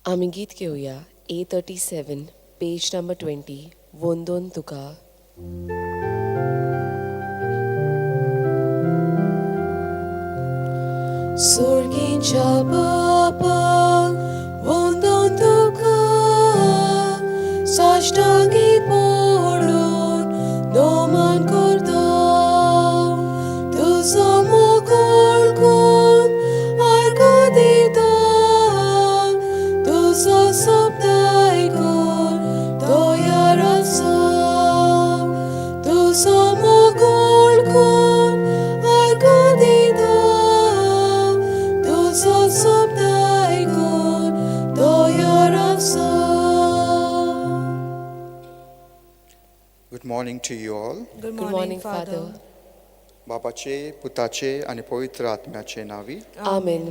आमी गीत घेवया A 37 page number 20 वंदोन तुका. सोर्गींच्या बापा वंदोन तुका, साश्टांगी पडून नमन करता. तुजो मोगोळ कोण आर्गां दिता, तुजो शब्द आयकून तयार आसा. तुजो मोगोळ कोण आर्गां दिता, तुजो शब्द आयकून तयार आसा. Good morning to you all. Good Good morning, Father. बापाचे, पुताचे आनी पवित्र आत्म्याचे नांवी. आमेन.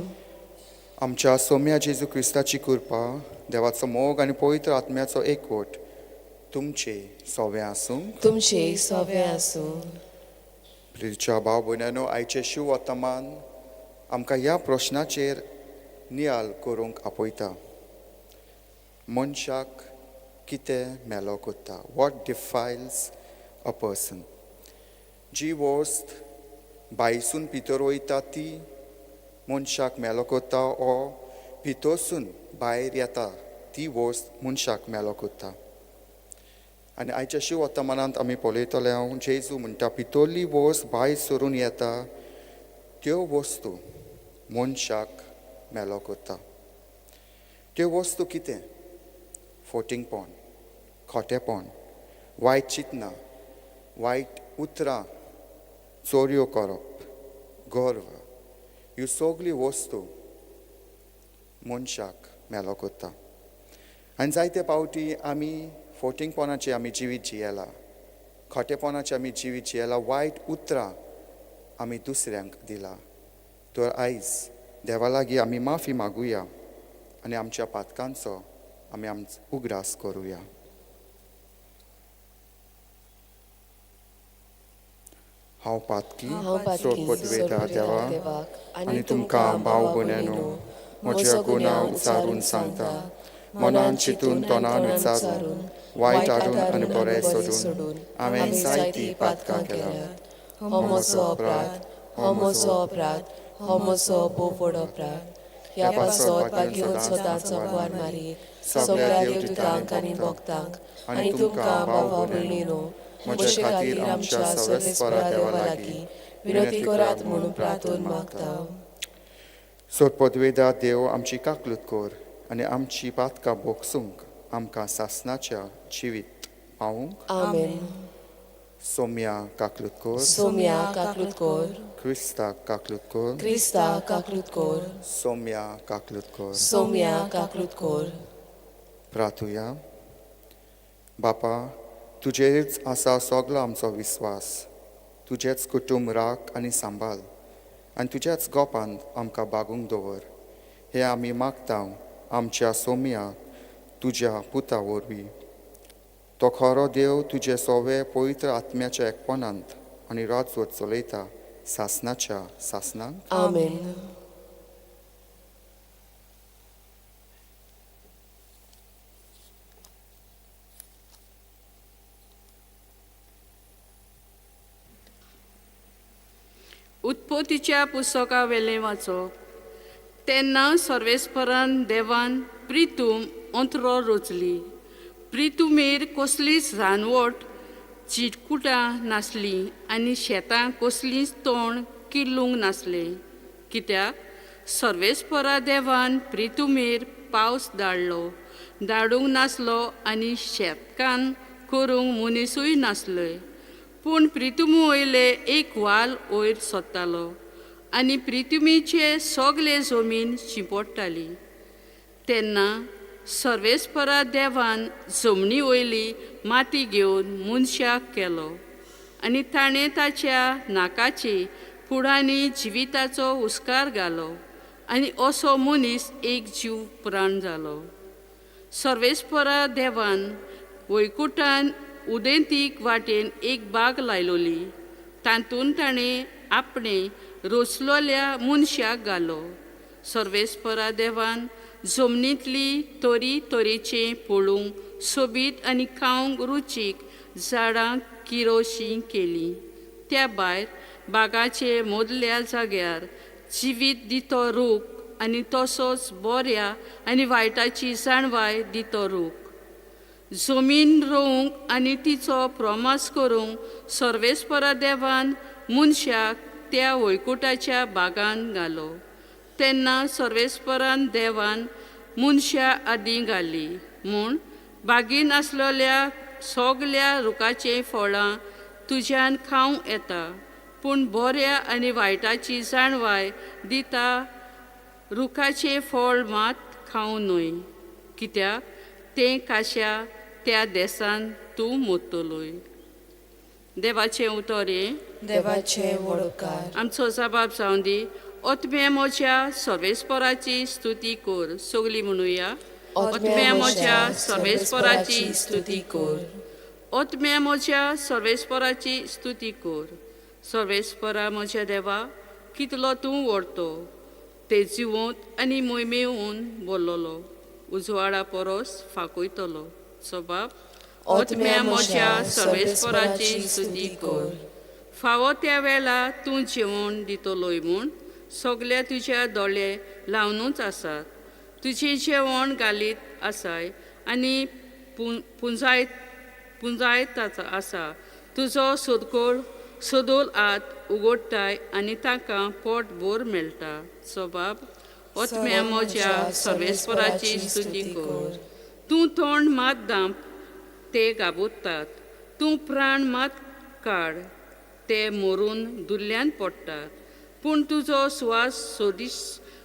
आमच्या सोम्या जेजू क्रिस्ताची कृपा, देवाचो मोग आनी पवित्र आत्म्याचो एकवट तुमचे सोवे आसूं. तुमचे सोवे आसूं. प्रिच्या भाव भयणांनो, आयचें शिव वर्तमान आमकां ह्या प्रश्नाचेर नियाल करूंक आपयता, मनशाक कितें मेलो करता? What defiles a person? जी वस्त भायसून भितर वयता ती मनशाक मेलो करता, ओ भितरसून भायर येता ती वस्त मनशाक मेलो करता? आनी आयच्या शिव वर्तमानांत आमी पळयतले हांव, जेजू म्हणटा, भितरली वस्त भायर सरून येता त्यो वस्तू मनशाक मेलो करता. त्यो वस्तू कितें? फोटिंगपण, खोटेपण, वायट चिंतनां, वायट उतरां, चोरयो करप, गर्व, ह्यो सगल्यो वस्तू मनशाक मेलो करता. आनी जायते पावटी आमी फोटिंगपणाचें आमी जिवीत जियेला, खोटेपणाचें आमी जिवीत जियेला, वायट उतरां आमी दुसऱ्यांक दिला. तर आयज देवा लागीं आमी माफी मागुया आनी आमच्या पातकांचो आमी आमचो उगडास करुया. हांव पातकी, हांव पातकी, सोडपदवेता देवा देवाक आनी तुमकां भाव भयणांनो म्हज्या गुन्यांव उचारून सांगता. मनान चिंतून, तोंडान विचारून, वायट हाडून आनी बरें सोडून हांवें जायतीं पातकां केल्यात. हो म्हजो अपराध, हो म्हजो अपराध, हो म्हजो भोव व्हड अपराध. ह्या पासत भाग्यवंत सदांच कुवार मारी, सगळ्या देवदूतांक आनी भक्तांक आनी तुमकां भावा भयणीनो म्हजे खातीर आमच्या सर्वेस्परा देवा लागीं विनंती करात म्हणून प्रार्थून मागता. सोडपदवेदा देव आमची काकलूत कर आनी आमची पातकां भोगसूंक आमकां सासनाच्या जिवीत पावूंक. आमेन. सोम्या काकलूत कर. सोम्या काकलूत कर. क्रिस्ताक काकलूत कर. क्रिस्ता काकलूत कर. सोम्या काकलूत कर. सोम्या काकलूत कर. प्रार्थुया. बापा, तुजेरच आसा सगलो आमचो विस्वास. तुजेच कुटुंब राख आनी सांबाळ आनी तुज्याच गोपांत आमकां बागूंक दवर. हें आमी मागता आमच्या सोम्या तुज्या पुता वरवीं. तो खरो देव, तुजे सोवे पवित्र आत्म्याच्या एकपणांत आनी राजवट चलयता सासनाच्या सासनाक. आमेन. उत्पत्तीच्या पुस्तका वेलें वाचप. तेन्ना सर्वेस्परान देवान प्रितूम अंतरो रचली. प्रितुमेर कसलीच रानवट चिटकुटां नासलीं आनी शेतां कसलींच तण किल्लूंक नासलें, कित्याक सर्वेस्परा देवान प्रितुमेर पावस धाडलो धाडूंक नासलो आनी शेतकान करूंक मनिसूय नासले. पूण प्रितुमू वयले एक वाल वयर सोदतालो आनी प्रितुमीचे सगले जमीन शिंपडटाली. तेन्ना सर्वेस्परा देवान जमनी वयली माती घेवन मनशाक केलो आनी ताणें ताच्या नाकाची पुडांनी जिविताचो हुस्कार घालो आनी असो मनीस एक जीव प्राण जालो. सर्वेस्परा देवान वैकुटान उदेंतीक वाटेन एक बाग लायलोली. तातूंत ताणें आपणें रचलोल्या मनशाक घालो. सर्वेस्परा देवान जमनींतली तरी तरेचें पळोवंक सोबीत आनी खावंक रुचीक झाडां किरोशी केली. त्या भायर बागाचे मदल्या जाग्यार जिवीत दितो रूख आनी तसोच बऱ्या आनी वायटाची जाणवाय दितो रूख. जमीन रोवंक आनी तिचो प्रमास करूंक सर्वेस्परा देवान मनशाक त्या वळकुटाच्या बागान घालो. तेन्ना सर्वेस्परान देवान मनशा आदीं घाली म्हूण बागीन आसलेल्या सगल्या रुखाचीं फळां तुज्यान खावंक येता, पूण बऱ्या आनी वायटाची जाणवाय दिता रुखाचें फळ मात खावं न्हय, कित्याक तें काश्या त्या देसान तूं मोडटलोय. देवाचें उतर हें. देवाचे वडोकार. आमचो जबाब जावं दी. ओतम्या म्हज्या सर्वेस्पराची स्तुती कर. सगळीं म्हणुया. ओतम्या म्हज्या सर्वेस्पराची स्तुती कर. ओतम्या म्हज्या सर्वेस्पराची स्तुती कर. सर्वेस्परा म्हज्या देवा, कितलो तूं व्हडतो. ते जिवंत आनी मोहिमेवन बोल्लोलो उजवाडा परस फाकयतलो. सबाब. ओतम्या म्हज्या सर्वेस्पराची स्तुती कर. फावो त्या वेळा तूं जेवण दितलोय म्हूण सगल्या तुज्या दोळे लावनूच आसात. तुजें जेवण घालीत आसाय आनी पुंजायत आसा. तुजो सोदकोळ सोदोल आत उगडटाय आनी तांकां पोट भर मेळटा. सबाब. ओतम्या म्हज्या सर्वेस्पराची स्तुती कर. तूं तोंड मात दांप ते गाबोतात. तूं प्राण मात काड ते मोरून दुल्ल्यान पडटात. पूण तुजो सुवास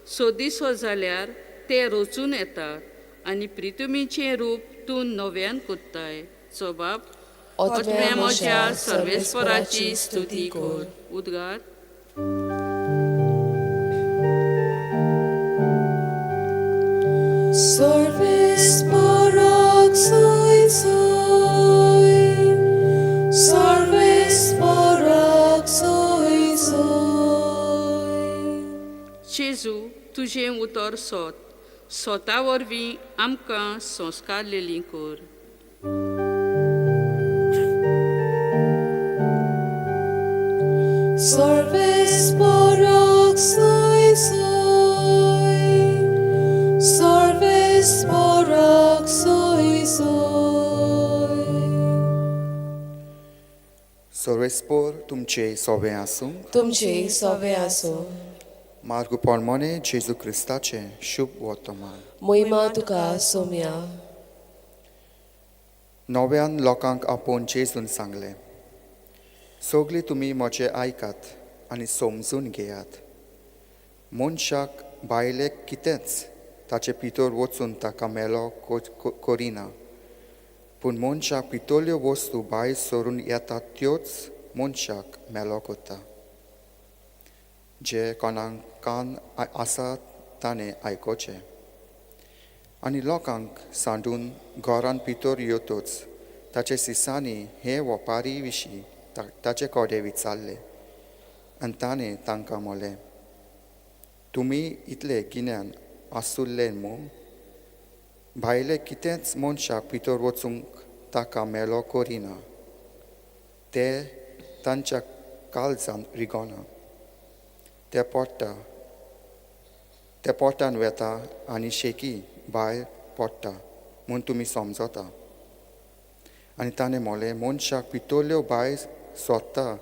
सोदिसो जाल्यार ते रोचून येतात आनी प्रितुमीचें रूप तूं नव्यान कोत्ताय. सबाब. ओतम्या म्हज्या सर्वेस्पराची स्तुती कर. उद्गार. सर्वेस्पराक सोय सोय, सर्वेस्पराक सोय सोय. जेजू, तुजें उतर सोत सोता वरवीं आमकां संस्कार लेली कर. सर्वेस्पराक सोय सोय, सर्वेस्पराक सोय सोय. सर्वेस्पोर तुमचे सोबें आसूं. तुमचे सोबे आसूं. मार्ग पोणमोने जेजू क्रिस्ताचें शुभ वर्तमान. मोहिमा तुका सोम्या. नव्यान लोकांक आपोवन जेजून सांगलें, सगळीं तुमी म्हजें आयकात आनी समजून घेयात. मनशाक बायलेक कितेंच ताचे भितर वचून ताका मेलो करिना, पूण मनशाक भितरल्यो वस्तू भायर सरून येता त्योच मनशाक मेलो करता. जे कोणाक कान आसा ताणें आयकोचें. आनी लोकांक सांडून घरान भितर येतच ताचे सिसांनी हे वपारी विशीं ताचे कडेन विचारलें आनी ताणें तांकां म्हणलें, तुमी इतलें गिन्यान आसुल्लें मू? भायलें कितेंच मनशाक भितर वचूंक ताका मेलो करिना, ते तांच्या काळजान रिगोना. ते पोडटा, ते पोटान वेता आनी शेकी भायर पडटा म्हूण तुमी समजता. आनी ताणें म्हणलें, मनशाक भितरल्यो भायर सोदता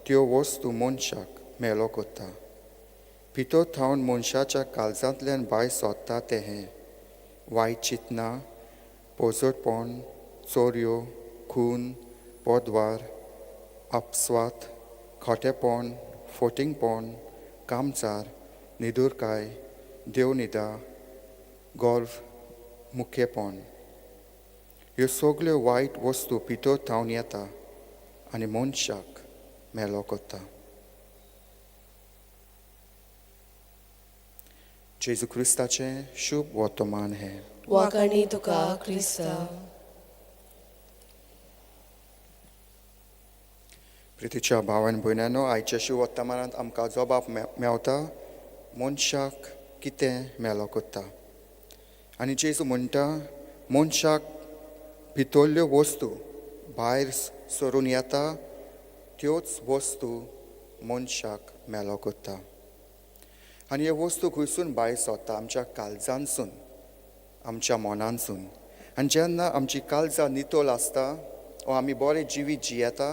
त्यो वस्तू मनशाक मेलो करता. भितर थावन मनशाच्या काळजांतल्यान भायर सोदता तें हें: वायट चिंतनां, पोजडपण, चोरयो, खून, पदवार, अपस्वात, खोटेपण, फोटिंगपण, कामचार, निदुरकाय, देवनिदा, गर्व, मुखेपण. ह्यो सगल्यो वायट वस्तू भितर थावन येता आनी मनशाक मेलो करता. जेजू क्रिस्ताचें शुभ वर्तमान हें. वाखाणी तुका क्रिस्ता. प्रितीच्या भावान भयणांनो, आयच्या शुभ वर्तमानांत आमकां जबाब मेवता, मनशाक कितें मेलो करता. आनी जेजू म्हणटा, मनशाक भितरल्यो वस्तू भायर सरून येता त्योच वस्तू मनशाक मेलो करता. आनी ह्यो वस्तू खंयसून भायर सरता? आमच्या काळजांसून, आमच्या मनांसून. आनी जेन्ना आमची काळजां नितळ आसता वो आमी बरें जिवीत जियेता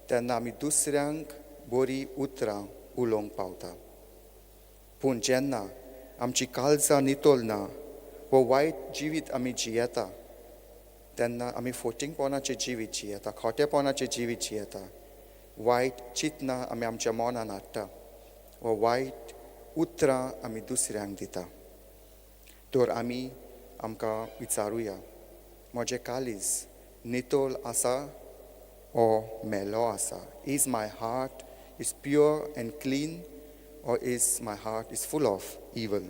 तेन्ना आमी दुसऱ्यांक बरीं उतरां उलोवंक पावता. पूण जेन्ना आमची काळजां नितळ ना वो वायट जिवीत आमी जियेता तेन्ना आमी फोटिंगपणाचें जिवीत जियेता, खोटेपणाचें जिवीत जियेता, वायट चिंतनां आमी आमच्या मनान हाडटा वो वायट उतरां आमी दुसऱ्यांक दिता. तर आमी आमकां विचारुया, म्हजें काळीज नितळ आसा ओ मेलो आसा? Is my heart is pure and clean or is my heart is full of evil?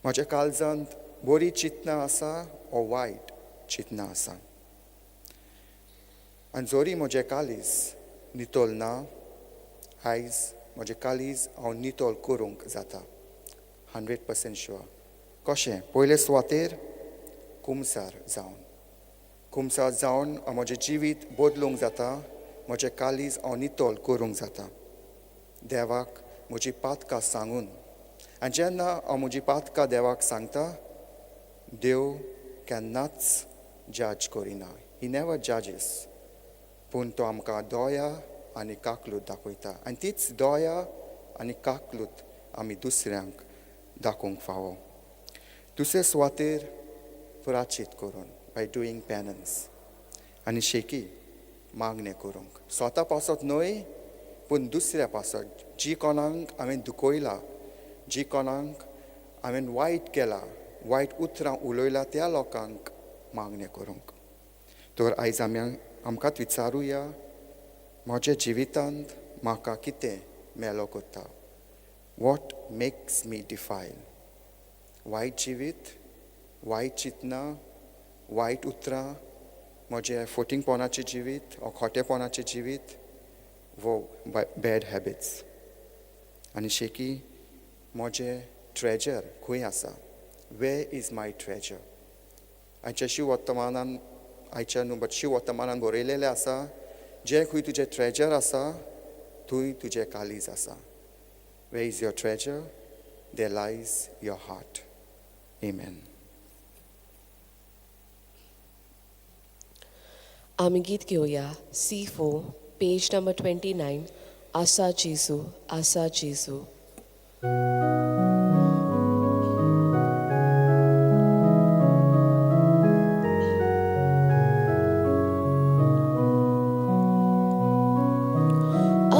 म्हज्या काळजांत बरी चिंतनां आसा ओ वायट चिंतनां आसा? आनी जरी म्हजें काळीज नितळ ना, आयज म्हजें काळीज हांव नितळ करूंक जाता, 100% शुअर. कशें? पयले सुवातेर कुमसार जावन, कुमसार जावन हांव म्हजें जिवीत बदलूंक जाता, म्हजें काळीज हांव नितळ करूंक जाता, देवाक म्हजी पातकां सांगून. आनी जेन्ना हांव म्हजी पातकां देवाक सांगता, देव केन्नाच जज करिना, ही नेवर जजीस, पूण तो आमकां दया आनी काकलूत दाखयता. आनी तीच दया आनी काकलूत आमी दुसऱ्यांक दाखोवंक फावो. दुसरे सुवातेर प्राचीत करून, बाय डुईंग पॅनन्स, आनी शेकी मागणें करूंक, स्वता पासत न्हय पूण दुसऱ्या पासत, जी कोणाक हांवें दुखयला, जी कोणाक हांवें वायट केला, वायट उतरां उलयला, त्या लोकांक मागणें करूंक. तर आयज आमी आमकांच विचारुया, म्हज्या जिवितांत म्हाका कितें मेलो करता? What makes me defile? वायट जिवीत, वायट चिंतनां, वायट उतरां, म्हजें फोटिंगपणाचें जिवीत वो खोटेपणाचें जिवीत वो बॅड हॅबिट्स. आनी शेकी म्हजें ट्रेजर खंय आसा? Where is my treasure? आयच्या शिव वर्तमानान, आयच्या न्हू बट शिव वर्तमानान बरयलेलें आसा, जें खंय तुजें ट्रेजर आसा थंय तुजें काळीज आसा. Where is your treasure there lies your heart. Amen. आमी गीत घेवया C4, page number 29, आसा जेजू, आसा जेजू.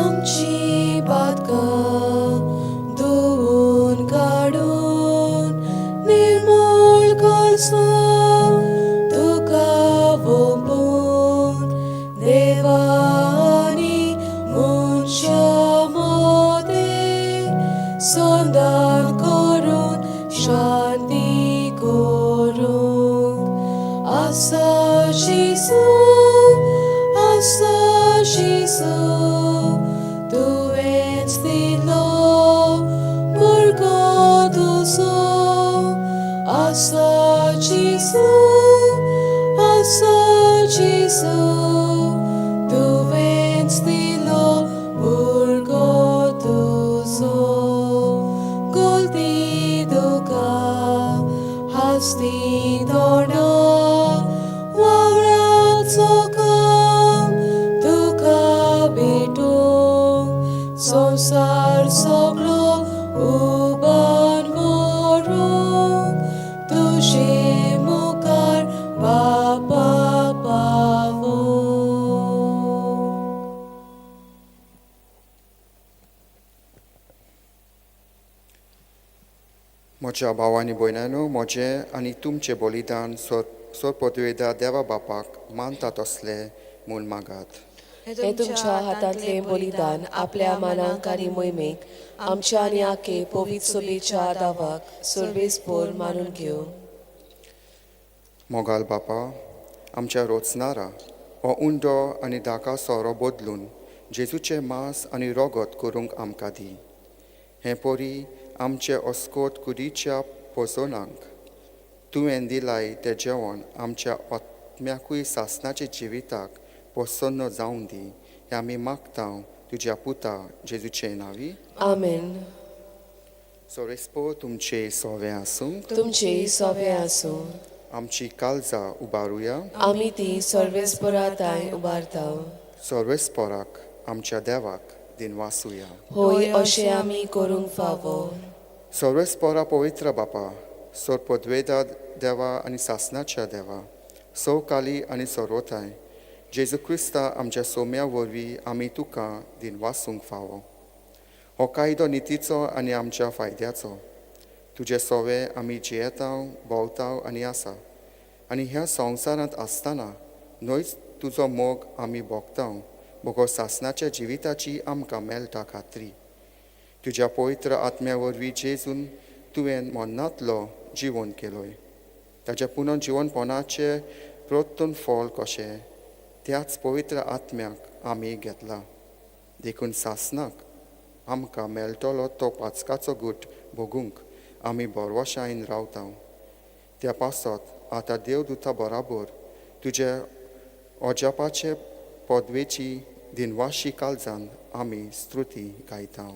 आमची पातकां धुवून काडून निर्मूळ करसून तुका वोंपून देवानी मनशा मदें संदान करून शांती करूंक. आसा जेजू, आसा जेजू, तुवेंच दिलो भुरगो तुजो. आसा जेजू, आसा जेजू, तुवेंच दिलो भुरगो तुजो. गोलती दुकां हासती दोणां वावराचो काम तुका भेटूंक संवसार सगळो उबान व्हरूंक तुजे मुखार बापा पावोंक. म्हज्या भाव आनी भयणांनो, म्हजें आनी तुमचें बलिदान सोर पदवेदा देवा बापाक मानता तसलें म्हूण मागात. हे तुमच्या हातांतले बलिदान आपल्या मानाक आनी मोहिमेक आमच्या आनी आखे पवित्र सभेच्या दावाक सर्वेस्पोर मानून घेवं. मोगाल बापा, आमच्या रोचनारा हो उंडो आनी धाका सोरो बदलून जेजूचें मांस आनी रोगत करूंक आमकां दी. हें परी आमचे अस्कोत कुडीच्या पोसोनाक तुवें दिलाय तें जेवण आमच्या आत्म्याकूय सासणाच्या जिविताक प्रसन्न जावं दी हें आमी मागता तुज्या पुता जेजूचे नांवी. आमेन. सोरेस्पो तुमचे सोवे आसूं. तुमचे सोबे आसूं. आमची काळजां उबारुया. आमी ती सर्वेस्पराताय उबारता. सर्वेस्पोराक आमच्या देवाक दिनवासुया. होय, अशें आमी करूंक फावो. सर्वेस्पोरा पवित्र बापा, सर्पद्वेदा देवा आनी सासनाच्या देवा, सवकाली आनी सर्वोताय जेजू क्रिस्ता आमच्या सोम्या वरवीं आमी तुका दिनवासूंक फावो. हो कायदो नितीचो आनी आमच्या फायद्याचो. तुजे सोवे आमी जियेताव, भोंवताव आनी आसा आनी ह्या संवसारांत आसतना न्हयच तुजो मोग आमी भोगताव, बगर सासनाच्या जिविताची आमकां मेळटा खात्री. तुज्या पवित्र आत्म्या वरवीं जेजून तुवें मरणांतलो जिवन केलोय. ताच्या पुनः जिवनपणाचें प्रोत्तून फळ कशें त्याच पवित्र आत्म्याक आमी घेतला. देखून सासनाक आमकां मेळटलो तो पाचकाचो गूट भोगूंक आमी बरवशायेन रावता. त्या पासत आतां देवदूता बराबर तुज्या अजापाचे पदवेची दिनवाशी काळजान आमी स्तुती गायता.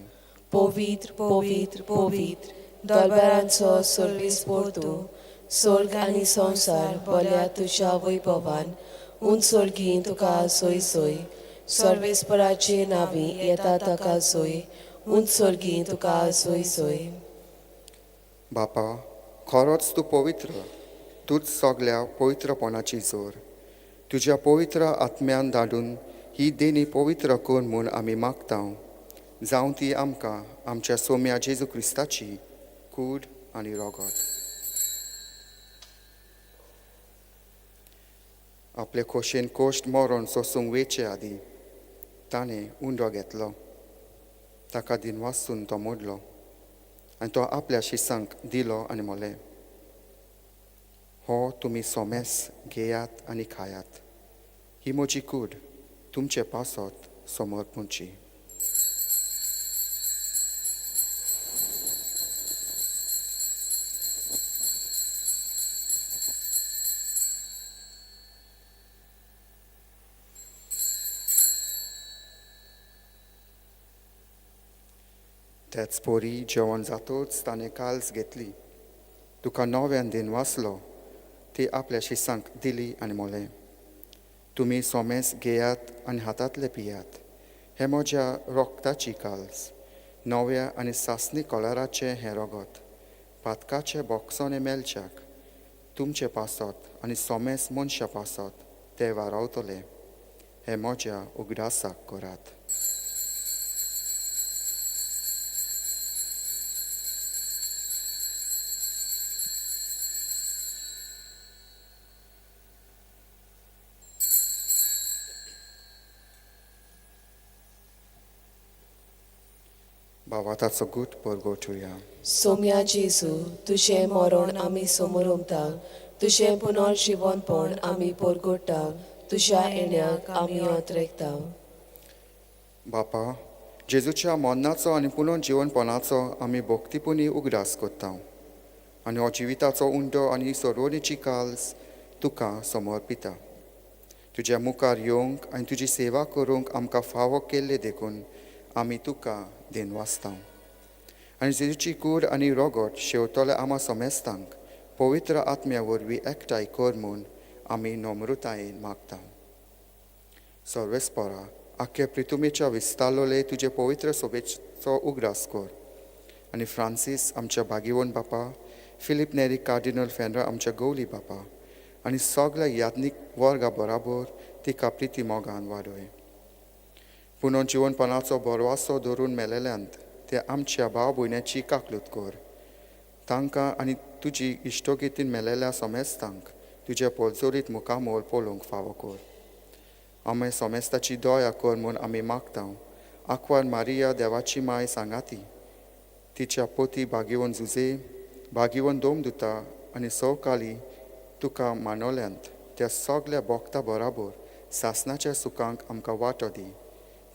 पवित्र, पवित्र, पवित्र दरबारांचो सर्वीस पोरतू, स्वर्ग आनी संवसार बोल्या तुज्या वैभवान. उंच स्वर्गी तुका सोय सोय. सर्वेस्पराचे नांवी येता ताका सोय. उंच स्वर्गी तुका सोय सोय. बापा, खरोच तूं पवित्र, तूंच सगल्या पवित्रपणाची जोर. तुज्या पवित्र आत्म्यान धाडून ही देणी पवित्र कर म्हूण आमी मागता. जावं ती आमकां आमच्या सोम्या जेजू क्रिस्ताची कूड आनी रोगत. आपले खोशेन कोश्ट मरण सोसूंक वेचे आदीं ताणें उंडो घेतलो, ताका दिनवासून तो मोडलो आनी तो आपल्या शिसांक दिलो आनी म्हणलें, हो तुमी सोमेस घेयात आनी खायात, ही म्हजी कूड तुमचे पासत समर्पूंची. त्याच पोरी जेवण जातोच ताणें काल्स घेतली, तुका नव्यान दिनवासलो, ती आपल्या शिसांक दिली आनी म्हणलें, तुमी सोमेस घेयात आनी हातांतले पियात, हें म्हज्या रोगताची काल्स, नव्या आनी सासणी कलराचें हें रोगत पातकाचे बोक्सोने मेळच्याक तुमचे पासत आनी सोमेस मनशा पासत ते वारावतले. हें म्हज्या उगडासाक करात. भावाताचो गूट परगटुया. सोम्या जेजू, तुजें मरण आमी समोरमता, तुजें पुनर्जिवनपण आमी परगट्टा, तुज्या येण्याक आमी अत्रेकता. बापा, जेजूच्या मरणाचो आनी पुनर्जिवनपणाचो आमी भक्तीपुणी उगडास करता आनी हो जिविताचो उंडो आनी सरोवणीची काल्स तुका समर्पिता. तुज्या मुखार येवंक आनी तुजी सेवा करूंक आमकां फावो केल्ले देखून आमी तुका दिनवासता. आनी जेजूची कूड आनी रोगट शेवतल्या आमा समेस्तांक पवित्र आत्म्या वरवीं एकठांय कर म्हूण आमी नम्रतायेन मागता. सर्वेस्परा, आख्खे प्रितुमेच्या विस्तारलोले तुजे पवित्र सोबेचो उगडास कर आनी फ्रांसीस आमच्या भागीवन बापा, फिलीप नेरी कार्डिनल फेनरा आमच्या गौली बापा आनी सगल्या याज्ञीक वर्गा बराबर तिका प्रिती मोगान वाडय. पुनः जिवनपणाचो बरवासो धरून मेलेल्यांत ते आमच्या भाव भयण्याची काकलूत कर. तांकां आनी तुजी इश्टोगेतीन मेलेल्या सोमेस्तांक तुज्या पोलजोरीत मुखामोल पळोवंक फावो कर. आमी सोमेस्ताची दया कर म्हूण आमी मागता. आकवार मारिया देवाची माय सांगाती, तिच्या पोती भागीवन जुजे, भागीवन दोमदुता आनी सवकाली तुका मानवल्यांत त्या सगल्या भोक्ता बराबर सासनाच्या सुखांक आमकां वांटो दी.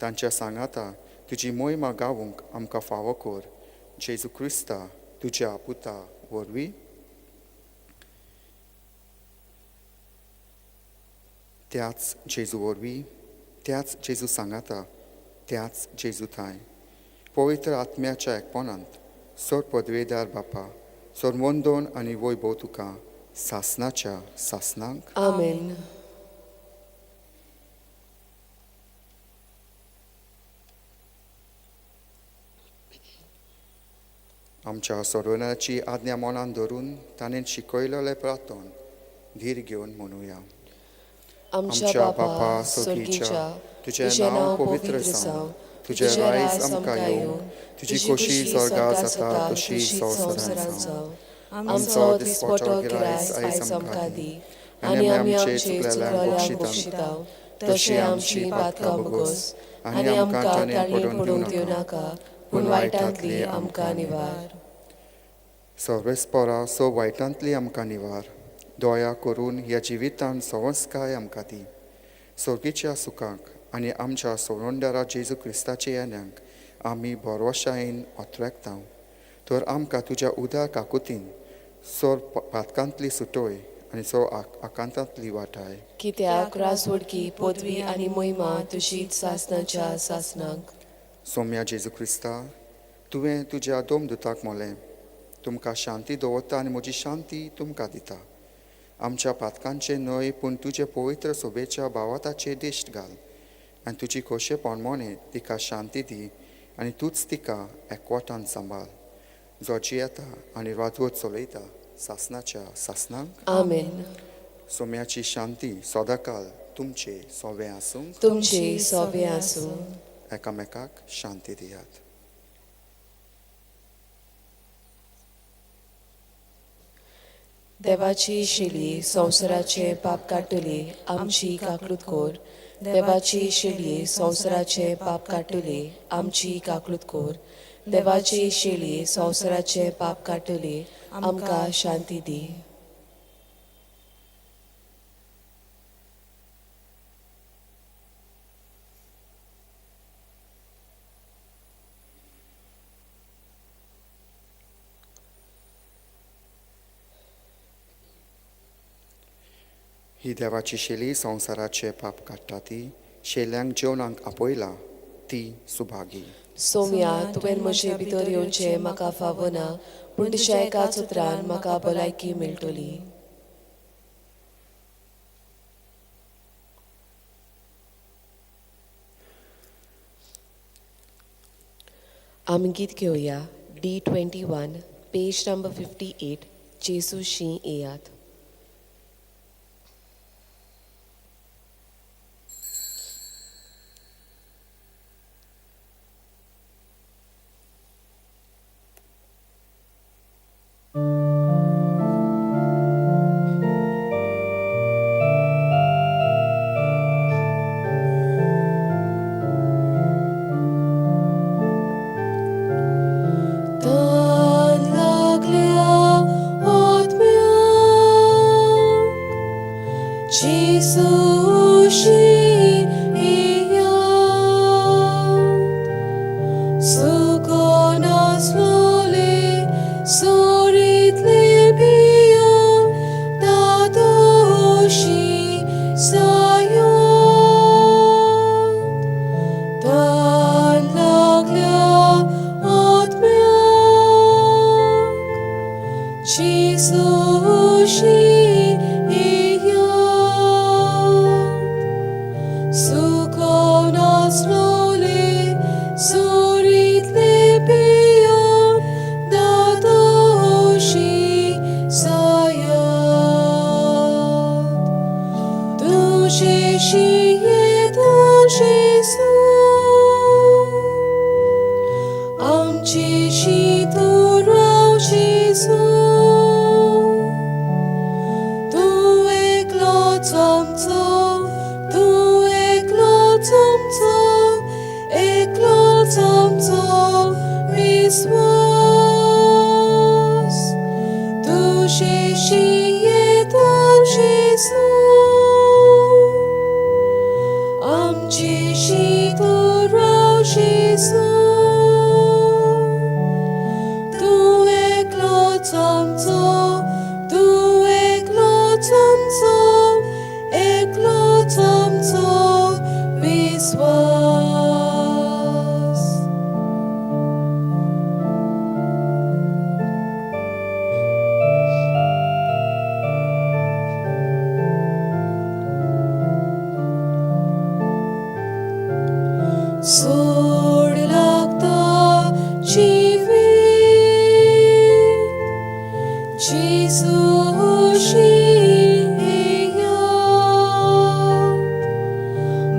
तांच्या सांगाता तुजी मोहिमा गावूंक आमकां फावो कर. जेजू क्रिस्ता तुज्या पुता वरवीं. त्याच जेजू वरवीं, त्याच जेजू सांगाता, त्याच जेजू थांय पवित्र आत्म्याच्या एकपणांत सोर पदवेदार बापा, सोर वंदोन आनी वैभव तुका सासनाच्या सासनांक. आमेन. आमच्या सोडवण्याची आज्ञा मनान धरून ताणें शिकयलेलें प्रार्थन धीर घेवन म्हणुया. आमच्या बापा स्वर्गीच्या, तुजें नांव पवित्र जावं, तुजें रायज आमकां येवं, तुजी खोशी स्वर्गार जाता तशी संवसारांत जावं. आमचो दिसपटो गिरायस आयज आमकां दी, आनी आमी आमचे चुकलेल्यांक बक्षिता तशी आमची पातकां भोगोस, आनी आमकां ताणें पडूंक दिवं नाका, पूण वायटांतली आमकां निवार. सर्वेस्परा सो वायटांतली आमकां निवार, दया करून ह्या जिवितान सवंसकाय आमकां दी. सर्गीच्या सुखाक आनी आमच्या सोडवणदारा जेजू क्रिस्ताचे येण्याक आमी भरवशायेन अत्रेकता. तर आमकां तुज्या उदार काकुतीन सोर पातकांतली सुटोय आनी सो आकांतांतली वाटाय. कित्याक रासवडकी पदवी आनी महिमा तुजीच सासनाच्या सासनाक. सोम्या जेजू क्रिस्ता, तुवें तुज्या दोमदुताक मोलें, तुमकां शांती दवरता आनी म्हजी शांती तुमकां दिता. आमच्या पातकांचे न्हय पूण तुजे पवित्र सोबेच्या भावाताचे दिश्ट घाल आनी तुजी खोशेपण मोने तिका शांती दी आनी तूंच तिका एकवटान सांबाळ, जो जियेता आनी राजवट चलयता सासनाच्या सासनाक. आमेन. सोम्याची शांती सदाकाल तुमचे सोवे आसूं. तुमचे सोवे आसूं. एकामेकाक शांती दियात. देवाची शिली संवसाराचे पाप काडटली आमची काकळूत कोर. देवाची शिली संवसाराचे पाप काडटली आमची काकळूत कोर. देवाची शिली संवसाराचे पाप काडटली आमकां शांती दी. ही देवाची शेली संवसाराचे पाप काडटा ती शेल्यांक जेवणाक आपयला ती सुभागी. सोम्या, तुवें म्हजे भितर येवचें म्हाका फावना, पूण तुज्या एकाच उतरान म्हाका भलायकी मेळटली. आमी गीत घेवया D21, page number 58, जेजू शी येयात. सोड लागता जिवीत जेजूशी येयात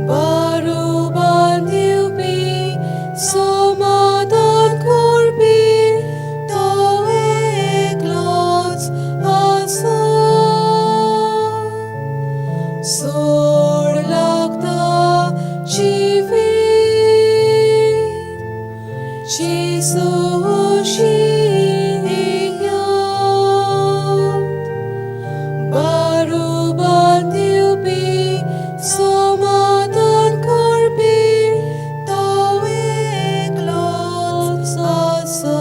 बारोबार दिवपी समाधान करपी तो एकलोच आसा सोड लागता जिवीत जेजूशी येयात बारोबार दिवपी समाधान करपी तो एकलोच आसा.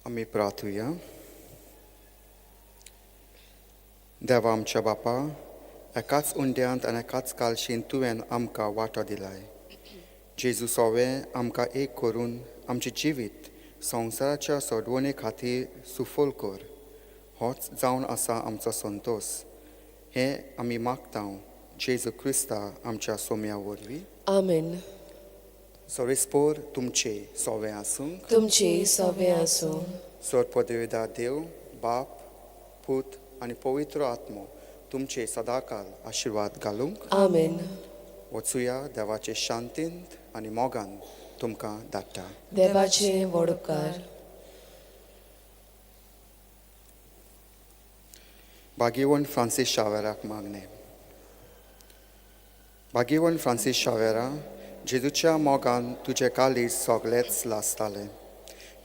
आमी प्रार्थुया. देवा आमच्या बापा, एकाच उंड्यांत आनी एकाच कालशीन तुवें आमकां वांटो दिलाय. जेजू सोवे आमकां एक करून आमचें जिवीत संवसाराच्या सोडवणे खातीर सुफल कर. होच जावन आसा आमचो संतोस. हें आमी मागता जेजू क्रिस्ता आमच्या सोम्या वरवीं. आमेन. सोरेस्पोर तुमचे सोवे आसूंक. तुमचे सोवे आसूं. सोरपदेवदा देव बाप पूत आनी पवित्र आत्मो तुमचे सदाकाल आशिर्वाद घालूंक. आमेन. वचुया देवाचे शांतींत आनी मोगान तुमकां धाडटा. देवाचे व्हड उपकार. भाग्यवंत फ्रांसीस शावेराक मागणें. भाग्यवंत फ्रांसीस शावेरा, जेजूच्या मोगान तुजें काळीज सगळेंच लासतालें.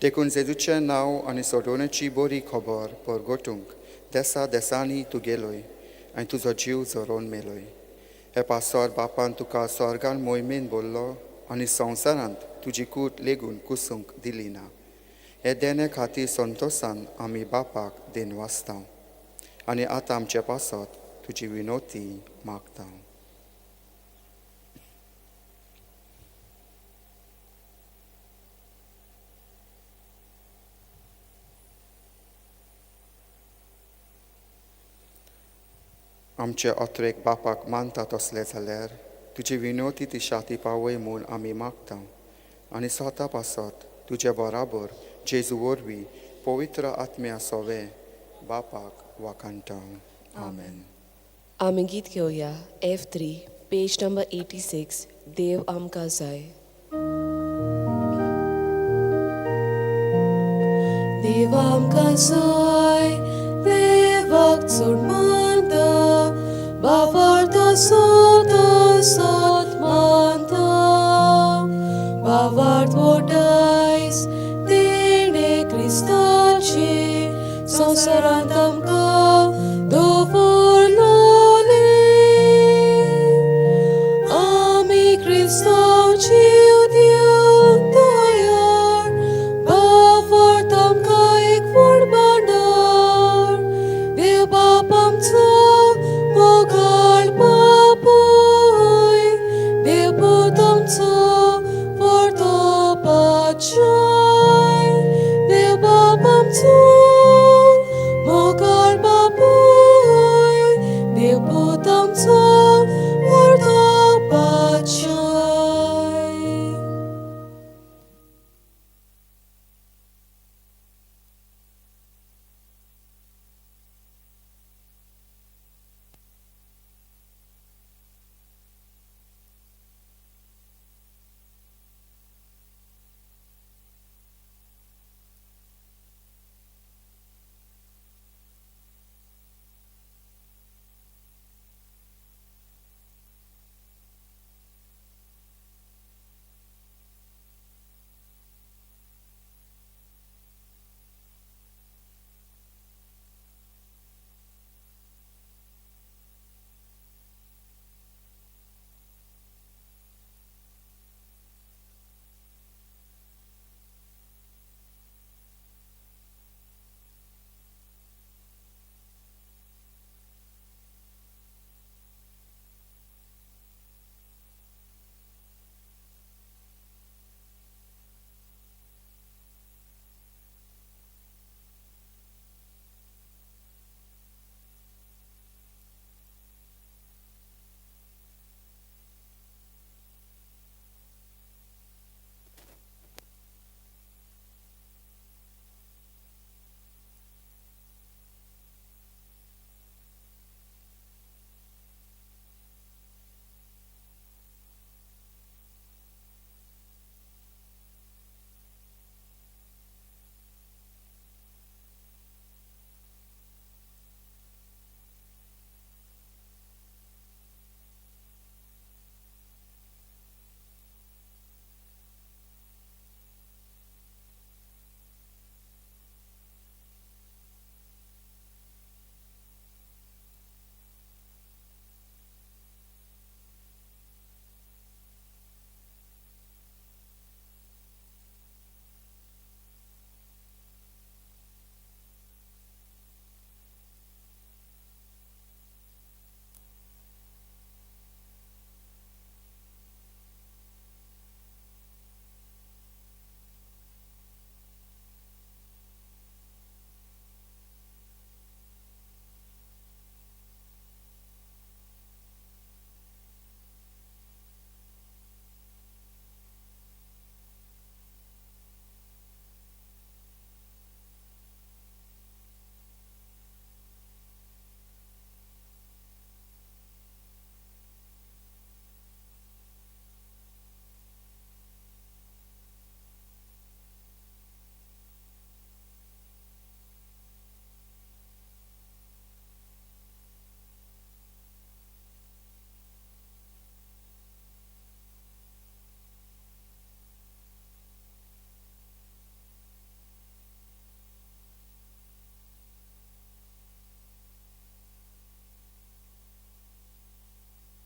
देखून जेजूचें नांव आनी सोडवणेची बरी खबर परगटूंक देसा देसांनी तूं गेलोय आनी तुजो जीव झरोवन मेलोय. हे पासर बापान तुका स्वर्गान मोहिमेन भरलो आनी संवसारांत तुजी कूट लेगून कुसूंक दिली ना. हे देणे खातीर संतोसान आमी बापाक देनवासता आनी आतां आमचे पासत तुजी विनोती मागता. आमचे अत्रेक बापाक मानता तसले जाल्यार तुजी विनोती ती शाती पावय म्हूण आमी मागता आनी स्वता पासत तुजे बराबर जेजू वरवीं पवित्र आत्म्या सोवे बापाक वाखाणटा. आमेन. आमी गीत घेवया F3. पेज नंबर 86, देव आमकां जाय. देव आमकां जाय, देवाक चड मानता, बापार तो सोतो.